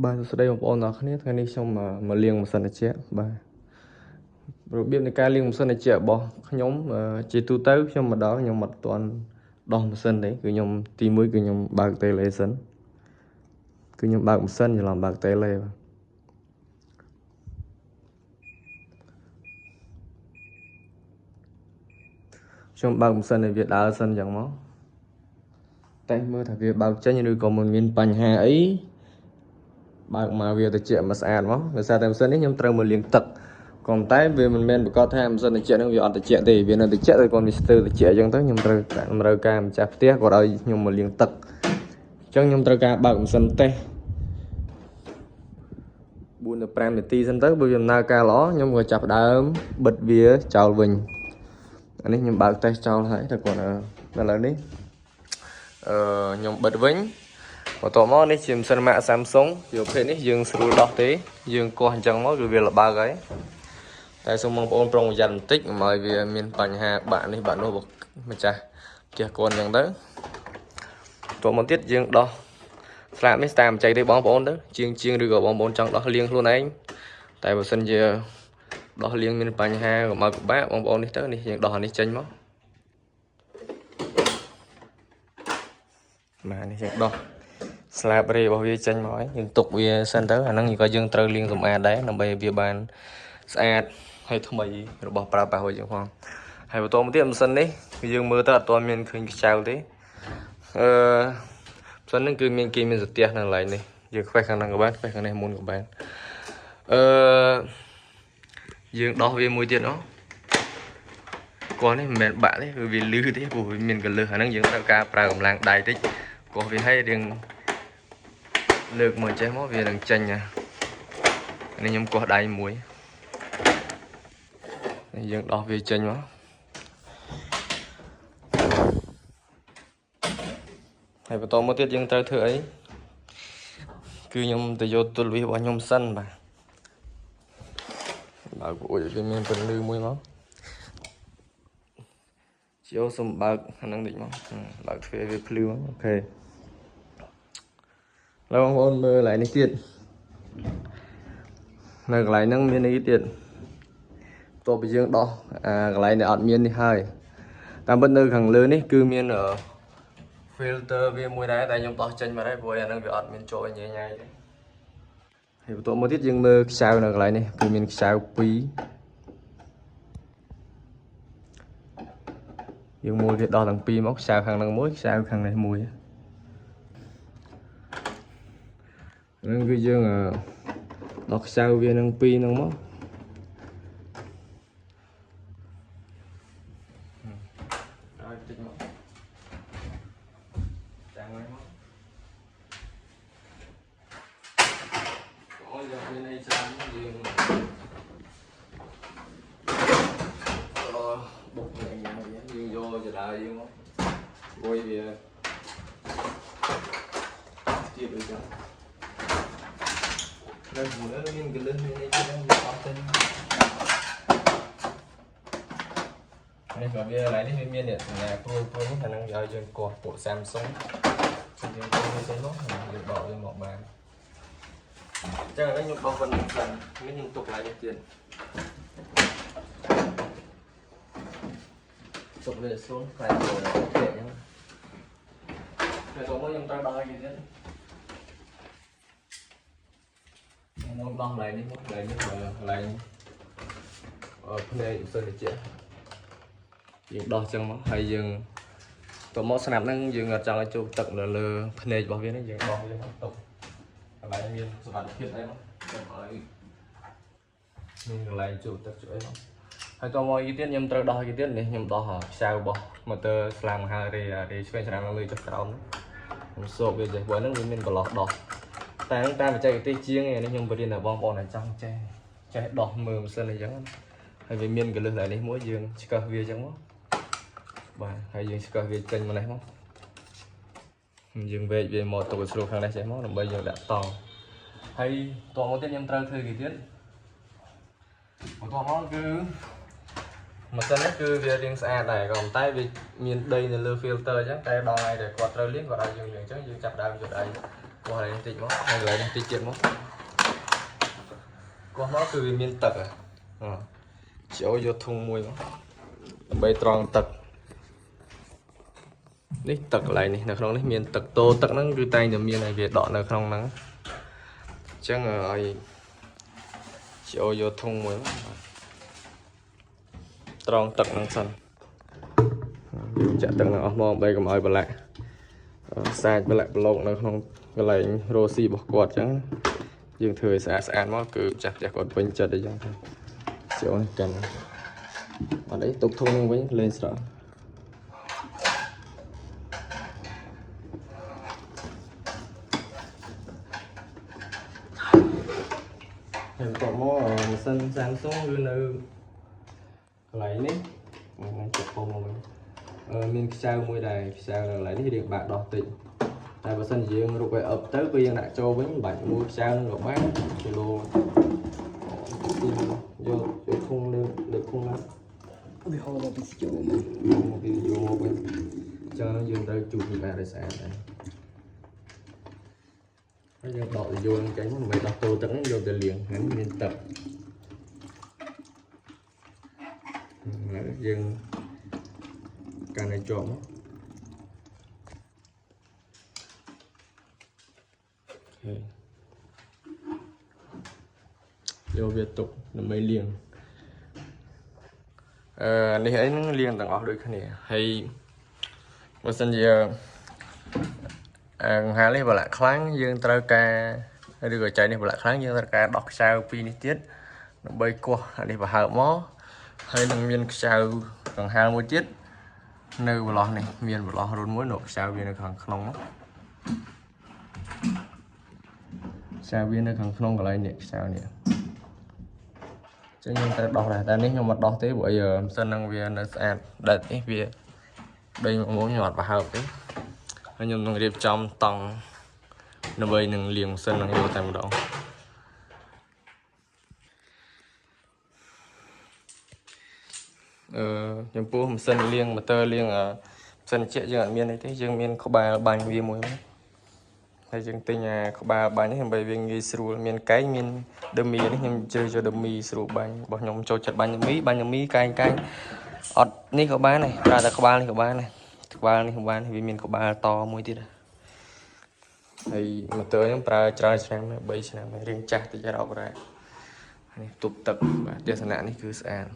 បាទសួស្តីបងប្អូនទាំងអស់គ្នាថ្ងៃនេះខ្ញុំមកលាងម៉ាស៊ីនត្រជាក់បាទរបៀបនៃការលាងម៉ាស៊ីនត្រជាក់របស់ខ្ញុំជាទូទៅខ្ញុំមកដល់ខ្ញុំអត់ទាន់ដោះម៉ាស៊ីនទេគឺខ្ញុំទីមួយគឺខ្ញុំបើកតេឡេសិនគឺខ្ញុំបើកម៉ាស៊ីនច្រឡំបើកតេឡេបាទខ្ញុំបើកម៉ាស៊ីនឲ្យវាដើរសិនអញ្ចឹងមកតែមើលថាវាបើកចេញឬក៏មិនមានបញ្ហាអីបើកមកវាត្រជាក់មកស្អាតមកដោយសារតែម៉ាស៊ីននេះខ្ញុំត្រូវមកលាងទឹកក៏ប៉ុន្តែវាមិនមែនប្រកាសថាម៉ាស៊ីនត្រជាក់ហ្នឹងវាអត់ត្រជាក់ទេវានៅត្រជាក់តែគាត់វាស្ទើរត្រជាក់អញ្ចឹងទៅខ្ញុំត្រូវតម្រូវការម្ចាស់ផ្ទះគាត់ឲ្យខ្ញុំមកលាងទឹកអញ្ចឹងខ្ញុំត្រូវការបើកម៉ាស៊ីនតេស្ត4ទៅ5នាទីសិនទៅបើវាដំណើរការល្អខ្ញុំក៏ចាប់ផ្ដើមបិទវាចោលវិញអានេះខ្ញុំបើកតេស្តចោលហើយតែគាត់ឥឡូវនេះខ្ញុំបិទវិញបន្ទាប់មកនេះជាម៉ាស៊ីនម៉ាក Samsung ជាប្រភេទនេះយើងស្រួលដោះទេយើងកោះអញ្ចឹងមកគឺវាលបើកហើយតែសូមបងប្អូនប្រុងប្រយ័ត្នបន្តិចកុំឲ្យវាមានបញ្ហាបាក់នេះបាក់នោះម្ចាស់ផ្ទះគាត់អញ្ចឹងទៅបន្ទាប់មកទៀតយើងដោះស្លាបនេះតាមបច្ចេកទេសបងប្អូនទៅជាងជាងឬក៏បងប្អូនចង់ដោះលាងខ្លួនឯងតែបើសិនជាដោះលាងមានបញ្ហាកុំឲ្យពិបាកបងប្អូននេះទៅនេះយើងដោះអានេះចេញមកបាទនេះយើងដោះស្លាបរេរបស់វាចេញមកហើយយើងទុកវាសិនទៅអាហ្នឹងក៏យើងត្រូវលាងសម្អាតដែរដើម្បីឲ្យវាបានស្អាតហើយថ្មីរបស់ប្រើប្រាស់របស់យើងផងហើយបន្តមកទៀតម៉ាស៊ីននេះគឺយើងមើលទៅអត់ទាន់មានឃើញខ្ចៅទេអឺម៉ាស៊ីនហ្នឹងគឺមានគេមានសទះនៅកន្លែងនេះយើងខ្វេះខាងហ្នឹងក៏បានខ្វេះខាងនេះមុនក៏បានអឺយើងដោះវាមួយទៀតណោះគាត់នេះមិនមែនបាក់ទេគឺវាលឺទេព្រោះវាមានកលឹះអាហ្នឹងយើងត្រូវការប្រើកម្លាំងដៃតិចកោះវាឲ្យរៀងលើកមកចេះមកវានឹងចេញណានេះខ្ញុំកោះដៃមួយនេះយើងដោះវាចេញមកហើយបន្តមកទៀតយើងត្រូវធ្វើអីគឺខ្ញុំទៅយកទុលវិសរបស់ខ្ញុំសិនបាទបើកអួយវាមានពន្លឺមួយមកជាសូមបើកអាហ្នឹងតិចមកបើកទ្វារវាភ្លឺមក OK ឡើយបងប្អូនមើលកន្លែងនេះទៀតនៅកន្លែងហ្នឹងមានអីទៀតបន្ទាប់ពីយើងដោះអាកន្លែងដែលអត់មាននេះហើយតាមពិតនៅខាងលើនេះគឺមាន filter វាមួយដែរតែខ្ញុំដោះចេញមកដែរព្រោះអាហ្នឹងវាអត់មានចូលញ៉ៃញ៉ៃទេហើយបន្ទាប់មកទៀតយើងមើលខ្ចៅនៅកន្លែងនេះគឺមានខ្ចៅ2យើងមួយគេដោះទាំងពីរមកខ្ចៅខាងហ្នឹងមួយខ្ចៅខាងនេះមួយហ្នឹងគឺយើងដោះខ្ចៅវានឹងពីរហ្នឹងមកហើយតិចមកចាំហ្នឹងមកអូយយើងមានអីច្រើនយើងអឺបុកញ៉ាំញ៉ាំយើងយកចដើយើងមករួយវាទៀតដូចចឹងនៅមើលមានកលឹះមានអីទៀតហ្នឹងវាអត់ចេញនេះក៏វាកន្លែងនេះវាមានអ្នកសញ្ញាព្រួយព្រួយនេះអាហ្នឹងវាឲ្យយើងកោះពួក Samsung យើងកោះវាចេញមកយើងដកវាមកបានអញ្ចឹងឥឡូវខ្ញុំបោះប៉ុណ្្នឹងសិននេះខ្ញុំទុកកន្លែងនេះទៀតទុកវាសូនខ្លាចចូលទៀតអញ្ចឹងហើយតោះមកខ្ញុំត្រូវដោះឲ្យគេទៀតខ្ញុំដោះកន្លែងនេះមកកន្លែងនេះកន្លែងអឺភ្នែកសិនតិចយើងដោះចឹងមកហើយយើងតមកស្នាប់ហ្នឹងយើងអត់ចង់ឲ្យចូលទឹកនៅលើភ្នែករបស់វានេះយើងដោះវាមកទុកកន្លែងមានសុវត្ថិភាពអីមកកុំឲ្យមានកន្លែងចូលទឹកជួយអីមកហើយតមកយទៀតខ្ញុំត្រូវដោះយទៀតនេះខ្ញុំដោះខ្សៅរបស់ motor ស្លាមហារេរេឆ្វេងច្រាមលើចុះក្រោមខ្ញុំសោកវាចេះព្រោះហ្នឹងវាមានកន្លោះដោះតែហ្នឹងតាមបច្ចេកទេសជាងនេះខ្ញុំបរៀនដល់បងប្អូនដែលចង់ចេះចេះដោះមើលម៉ាស៊ីនអញ្ចឹងហើយវាមានកលឹះឡើយនេះមួយយើងឆ្កឹះវាអញ្ចឹងមកបាទហើយយើងឆ្កឹះវាចេញមកនេះមកយើងវែកវាមកទុកឲ្យស្រួលខាងនេះចេះមកដើម្បីយើងដាក់តហើយតមកទៀតខ្ញុំត្រូវធ្វើគេទៀតបន្ទាប់មកគឺម៉ាស៊ីននេះគឺវារៀងស្អាតដែរក៏ប៉ុន្តែវាមានដីនៅលើ filter អញ្ចឹងតែដល់ថ្ងៃដែលគាត់ត្រូវលាងគាត់ឲ្យយើងលាងអញ្ចឹងយើងចាប់ដើមយកដៃ កោះនេះតិចមកហើយកន្លែងនេះតិចទៀតមកកោះមកគឺវាមានទឹកហ៎អចូលយកធុងមួយមកដើម្បីត្រង់ទឹកនេះទឹកកន្លែងនេះនៅក្នុងនេះមានទឹកតោទឹកហ្នឹងគឺតែងតែមានឲ្យវាដក់នៅក្នុងហ្នឹងអញ្ចឹងឲ្យចូលយកធុងមួយមកត្រង់ទឹកហ្នឹងសិនយើងចាក់ទឹកហ្នឹងអស់មកដើម្បីកុំឲ្យប្រឡាក់ សាច់ប្រឡាក់ប្រឡូកនៅក្នុងកន្លែងរ៉ូស៊ីរបស់គាត់អញ្ចឹងយើងធ្វើឲ្យស្អាតស្អាតមកគឺចាស់ផ្ទះគាត់ពេញចិត្តអីចឹងទៅចូលនេះកាន់អត់អីទុកធុងនឹងវិញលេងស្រក់ហើយបន្ទាប់មកម៉ាស៊ីន Samsung គឺនៅកន្លែងនេះមកចាប់ពុំមកវិញអឺមានខ្ចៅមួយដែរខ្ចៅនៅកន្លែងនេះរៀងបាក់ដោះតិច តែបើសិនជាយើងរុកឲ្យអឹបទៅគឺយើងដាក់ចូលវិញមិនបាច់មួយខ្ចៅនឹងក៏បានគីឡូទីយកយកធុងលើលើធុងឡើង វាហូរមកពីស្យូមក មកពីយកមកវិញអញ្ចឹងយើងត្រូវជូតសម្អាតឲ្យស្អាតដែរហើយយើងដកយកនឹងចេញដើម្បីដោះតូទឹកហ្នឹងយកទៅលាងហ្នឹងមានទឹកឥឡូវយើងកាន់ឲ្យជាប់មក OK យកវាទុកដើម្បីលាងអឺនេះអីហ្នឹងលាងទាំងអស់ដូចគ្នាហើយបើសិនជាអង្ហាលនេះប្រឡាក់ខ្លាំងយើងត្រូវការឬក៏ចៃនេះប្រឡាក់ខ្លាំងយើងត្រូវការដោះខ្ចៅពីរនេះទៀតដើម្បីគោះអានេះប្រហើបមកហើយនឹងមានខ្ចៅកង្ហាលមួយទៀតនៅប្រឡោះនេះមានប្រឡោះរុនមួយនៅខ្ចៅវានៅខាងក្នុងមក ខ្សែវានៅខាងក្នុងកន្លែងនេះខ្សែនេះចឹងខ្ញុំត្រូវដោះដែរតែនេះខ្ញុំអត់ដោះទេព្រោះអីមិនសិននឹងវានៅស្អាតដែលនេះវាដេញមកខ្ញុំអត់ប្រហើបទេហើយខ្ញុំនឹងរៀបចំតង់ដើម្បីនឹងលាងម៉ាស៊ីននឹងយកតែម្ដងអឺចំពោះម៉ាស៊ីនលាងម៉ូទ័រលាងម៉ាស៊ីនត្រជាក់យើងអត់មានអីទេយើងមានក្បាលបាញ់វាមួយមក ហើយយើងទិញអាក្បាលបាញ់នេះដើម្បីវាងាយស្រួលមានកែងមានដឺមីនេះខ្ញុំជ្រើសយកដឺមីស្រួលបាញ់របស់ខ្ញុំចូលចិត្តបាញ់ដឺមីបាញ់ដឺមីកែងកែងអត់នេះក៏បានដែរប្រើតែក្បាលនេះក៏បានដែរក្បាលនេះក៏បានវាមានក្បាលតមួយទៀតដែរហើយម៉ូទ័រខ្ញុំប្រើច្រើនឆ្នាំដែរ3ឆ្នាំហើយរៀងចាស់តិចរ៉ាប់រ៉ានេះទប់ទឹកបាទទស្សនៈនេះគឺស្អាត